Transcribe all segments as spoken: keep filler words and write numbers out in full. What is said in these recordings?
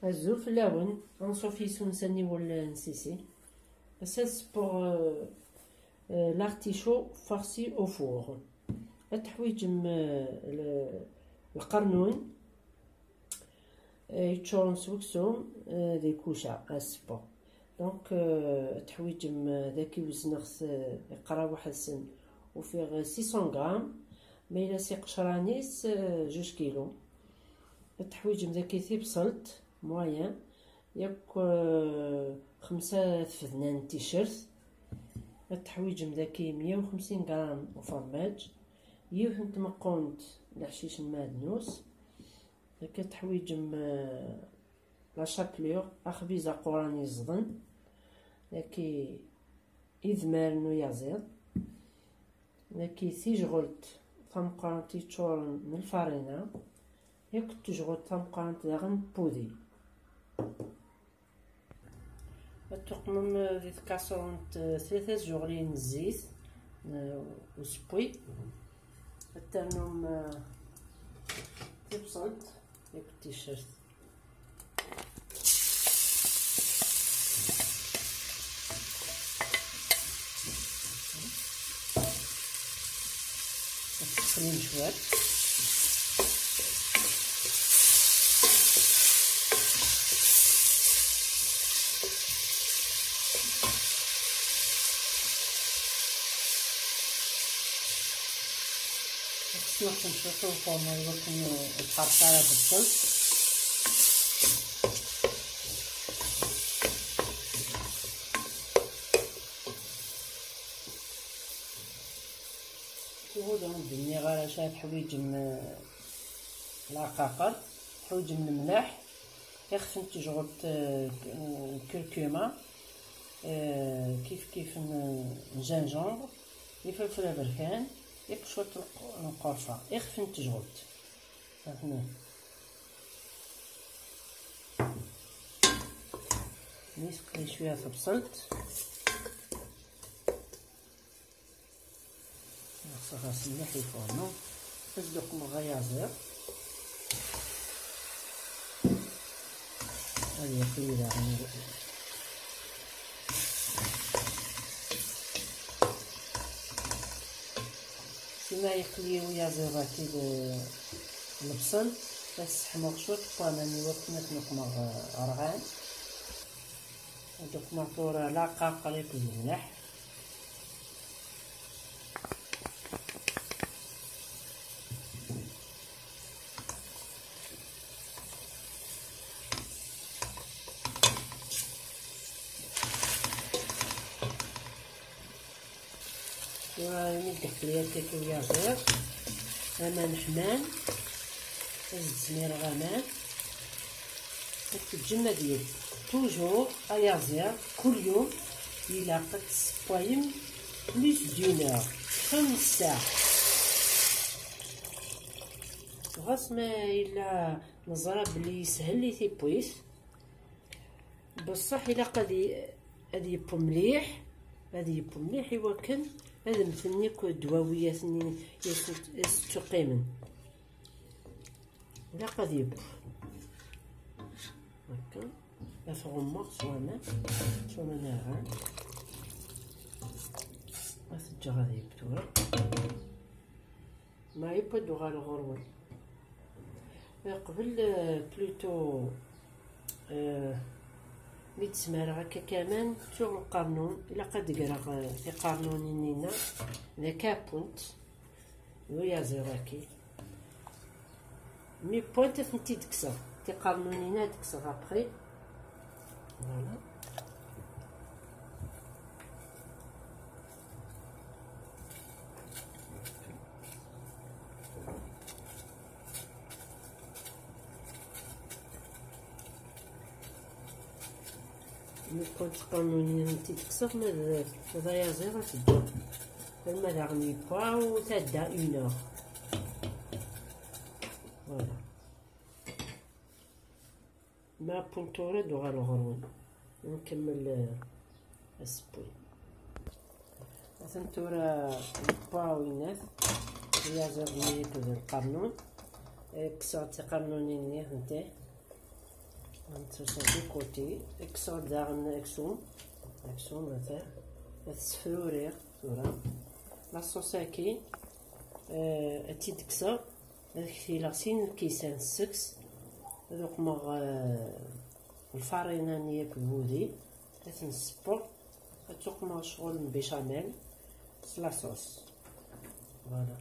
Azul fell-awen, anṣuf yes-wen s aniwel n Sisi. Ass-a ssewweɣ, euh, euh, l'artichaut farci au four. Ad teḥwiǧem, euh, le-, lqernun, euh, yeččuren s weksum, euh, d lkuca, ad ssewweɣ. Donc, euh, ad teḥwiǧem, euh, daki wezneɣ-t, euh, iqraw ḥasen, ufiɣ six cents grammes, ma yella s iqecran-is, euh, juj kilu. Ad teḥwiǧem daki tibṣelt, moyen, yakk, euh, xemsa tfednan n ticcert. Ad teḥwiǧem daki meyya u xemsin gram ufermaj, yiwet n tmeqqunt n leḥcic n lmeɛdnus. Daki ad teḥwiǧem, euh, la chapelure, axbiz aquran yeẓden. Daki idmaren n uyaziḍ. Daki tijɣelt tameqqrant yeččuren n lfarina, yakk tijɣelt tameqqrant daɣen n pudi. Ad tuqmem di tkaṣrunt, eh, tlata tjuɣlin n zzit, eh, usewwi. Ad ternum, eh, tibṣelt yakk ticcert. Ad tesxellim cwiṭ. Ad tesneɣtem cwiṭ i ufuṛnu i wakken ur tḥerrek ara tebṣelt. Uhu, ur d-nniɣ ara acu ara teḥwiǧem, eh, leɛqaqer, teḥwiǧem lemleḥ, ixef n tejɣelt, eh, k-, eh, curcuma, eh, kif kif n, n gingembre, ifelfel aberkan, yakk cwiṭ n lq-, n lqerfa, ixef n tejɣelt. Fehmem? Nisqli cwiya tebṣelt. Nexṣer-as mliḥ i lfurnu. Ad d-uqmeɣ ayaziḍ. Ad yeqli daɣen. Sima yeqli uyaziḍ-agi d lebṣel, ad sseḥmuɣ cwiṭ n waman i wakken ad t-nuqmeɣ rɣan. Ad uqmeɣ tura leɛqaqer akked lemleḥ. Tura imi d-iqli akka uyaziḍ, aman ḥman, ad s-d-smireɣ aman. Ad teǧǧem ad yeb. Toujours ayaziḍ, kul yum ilaq ad tessewwayem plus d'une heure, xemsa ssaɛat. Ɣas ma yella neẓra belli yeshel i tiwwit, beṣṣeḥ ilaq ad y-, ad yeww mliḥ, ad yeww mliḥ i wakken ad mmten akk ddwawiyat-nni i s-, i s-ttqqimen. Ilaq ad yeww. Akka. Ad t-ɣummeɣ s waman, s waman rɣan. Ad t-ǧǧeɣ ad yeww tura. Ma yeww ad d-uɣaleɣ ɣur-wen. Qbel, euh, plutôt, euh, mi d-smareɣ akka kaman, tuɣ lqernun, ilaq ad d-greɣ, euh, tiqernunin-inna, d akapunt, d uyaziḍ-agi. Mi wwant ad tent-id-kkseɣ. Tiqernunin ad kkseɣ après. Voilà. Mi wwant tiqernunin ad tent-id-kkseɣ, ma d, ma d ayaziḍ ad teǧǧeɣ. Alma daɣen yewwa u tɛedda une heure. Voilà. Ma wwant tura ad uɣaleɣ ɣur-wen. Nkemmel, eh, asewwi. Atan tura yewwa winat. Ayaziḍ-nni akked lqernun. Eh, kkseɣ tiqernunin-nni, anta. Ntusa du côté, kkseɣ-d daɣen aksum. Aksum, ata, ad t-sefruriɣ tura. La sauce-agi, eh, ad tt-id-kkseɣ, ad ktileɣ sin lkisan seg-s, ad uqmeɣ, eh, lfarina-nni akked wudi, ad ten-ssewweɣ, ad tuqmeɣ ccɣel n béchamel s la sauce. Voilà.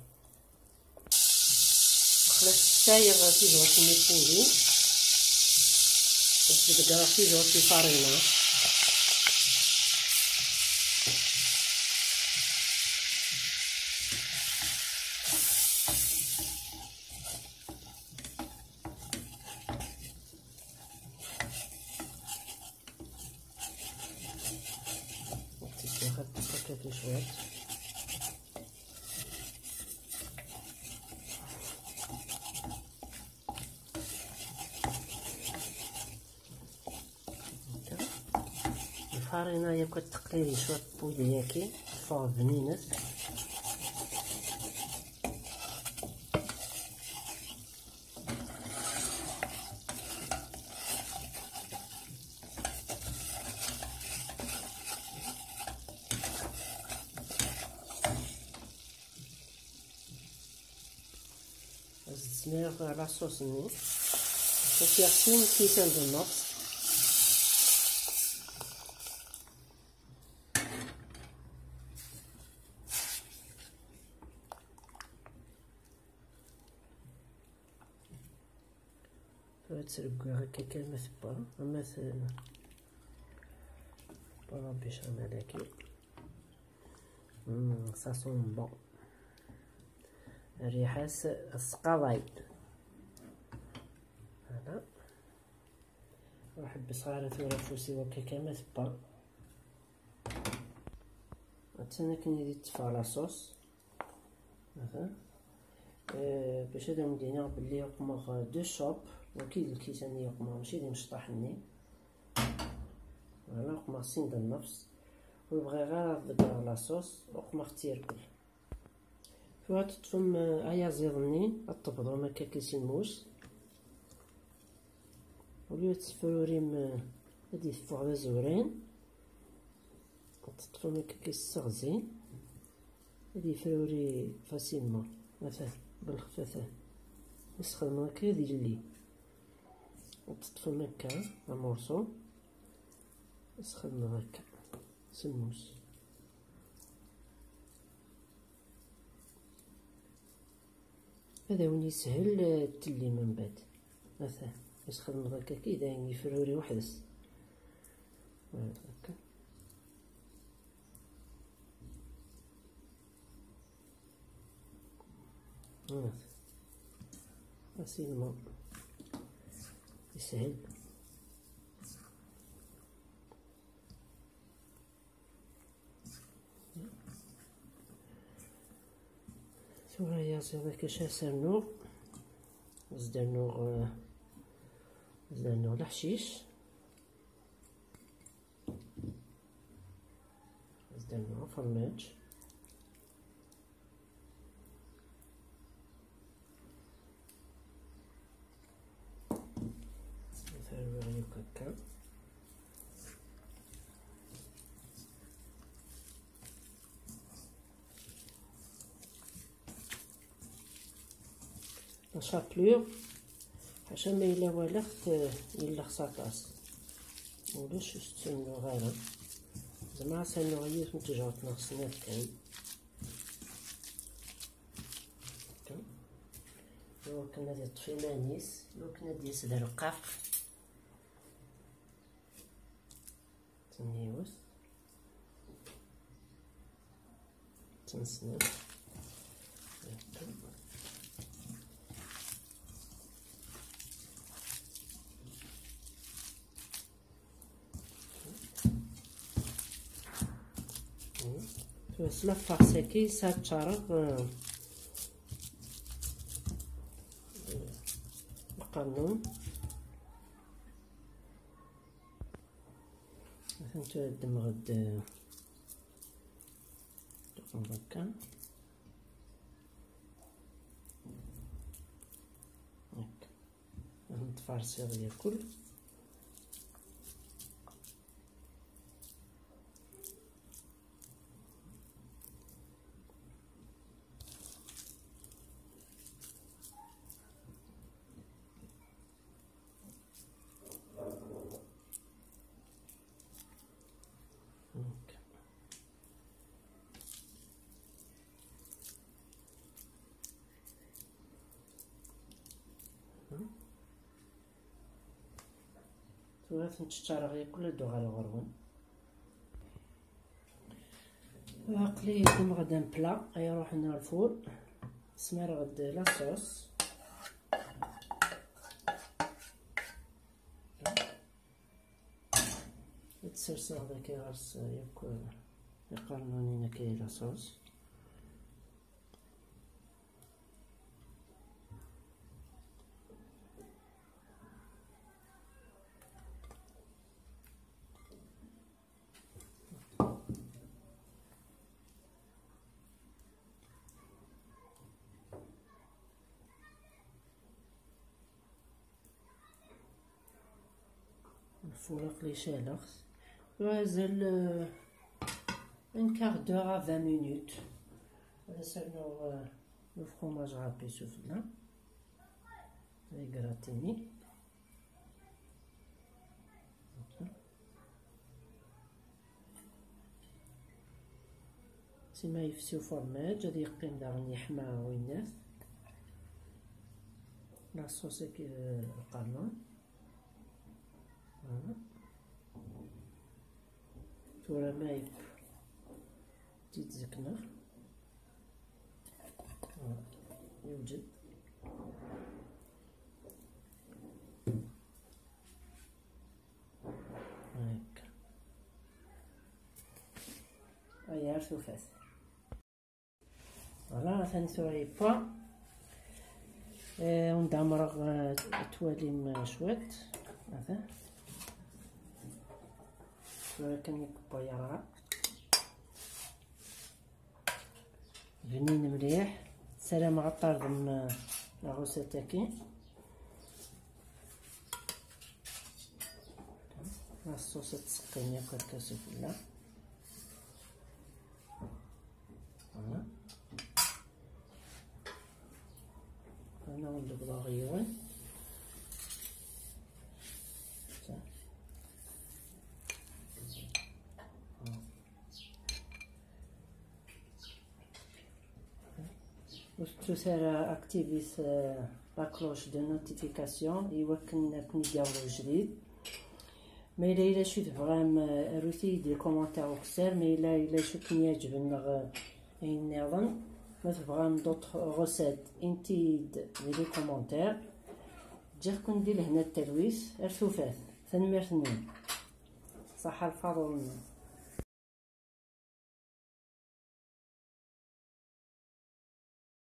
Xlas ssayɣ tizwart-nni n wudi. Ad ḍeggreɣ tizwart n lfarina. Ad tt-ǧǧeɣ ad tefk cwiṭ. Lfarina yakk ad teqlili cwiṭ n wudi-agi, teffeɣ bninet. Ad zmireɣ la sauce-nni. Ufiɣ sin lkisan d nnefs. Tura ttreggiɣ akka kan ma tewwa, ama t-, tewwa la béchamel-agi. Mm, ça sent bon. Rriḥa-s tesqaḍay. Voilà. Ur ḥebbseɣ ara tura afus-iw akka kan ma tewwa. Attan akken i d-tetteffeɣ la sauce. Aha. Eh, bac ad am-d-iniɣ belli uqmeɣ deux chopes, wagi d lkisan i uqmeɣ, mačči d imecṭaḥ-nni. Voilà, uqmeɣ sin d nnefs. Ur bɣiɣ ara ad ḍeggreɣ la sauce, uqmeɣ-tt irkel. Tura ad teṭṭfem, eh, ayaziḍ-nni, ad t-tebḍum akka s lmus. Au lieu ad tefrurim, eh, ad yeffeɣ d azuran, ad teṭṭfem akka s tseɣzi, ad yefruri facilement. Atan, belxef atan. Ad txedmem akka ad yelli. Ad teṭṭfem akka amurṣu, ad txedmem akka s lmus. Ad awen-yeshel, eh, tellim mbeɛd. Atan, ad txedmeḍ akka, d ayen yefruri weḥd-s. Voilà, akka. Voilà. Facilement. Yeshel. Tura ya ẓiḍ akka acu ad s-rnuɣ. Ad s-d-rnuɣ, eh, ad s-d-rnuɣ leḥcic. Ad s-d-rnuɣ afermaj. Terwiɣ yakk akka. La chapelure, ḥaca ma yella walaɣ-t, eh, yellex s aṭas. Ulac ur s-ttennuɣ ara. Zemreɣ ad s-rnuɣ yiwet n tejṛet neɣ snat kan. Iwakken ad iṭṭef iman-is, iwakken ad d-yas d rrqaq. Tniwes. Tnesnat. Tura s la farce-agi, s ad ččareɣ, eh, lqanun. Atan tura ddmeɣ-d, eh, ddmeɣ akka. Akka. Ad ten-tfarṣiḍ yakul. Tura ad ten-ččareɣ yakk ad d-uɣaleɣ ɣur-wen. Aql-i ddmeɣ-d un plat ay iruḥen ɣer lfur. Smareɣ-d la sauce. Ad serseɣ daki ɣer-s yakk iqernunen akka la sauce. Lfur aql-i caleɣ-t. Mazal, euh, un quart d'heure à vingt minutes. Ad as-rnuɣ, euh, le fromage râpé sufella. Ad gratini. Sima yefsi ufermaj, ad yeqqim daɣen yeḥma winnat. La sauce-agi, eh, lqanun. Voilà. Tura ma yep-, tt-id-zekneɣ. Voilà. Yewjed. Hekka. Aya ar tufat. Voilà, atan tura yewwa. Eh, unda ɛemreɣ, eh, twalim, eh, cwiṭ. Atan. Tura kan yewwa yerɣa. Bnin mliḥ. Ssarameɣ ad tardem, eh, la recette-agi. La sauce ad tseqqim yakk akka sufella. Voilà. Ana ur d-wwḍeɣ yiwen. Ur tettut ara activit, eh, la cloche de notification i wakken ad ken-id-yaweḍ ujdid. Ma yella yella acu tebɣam, eh, arut-iyi-d les commentaires ukessar. Ma yella yella acu ken-iɛeǧben neɣ, eh, ayen nniḍen. Ma tebɣam d'autres recettes, init-iyi-d di les commentaires. Ǧǧiɣ-ken di lehna d talwit. Ar tufat. Tanemmirt-nwen. Ṣaḥa lfaḍel-nwen.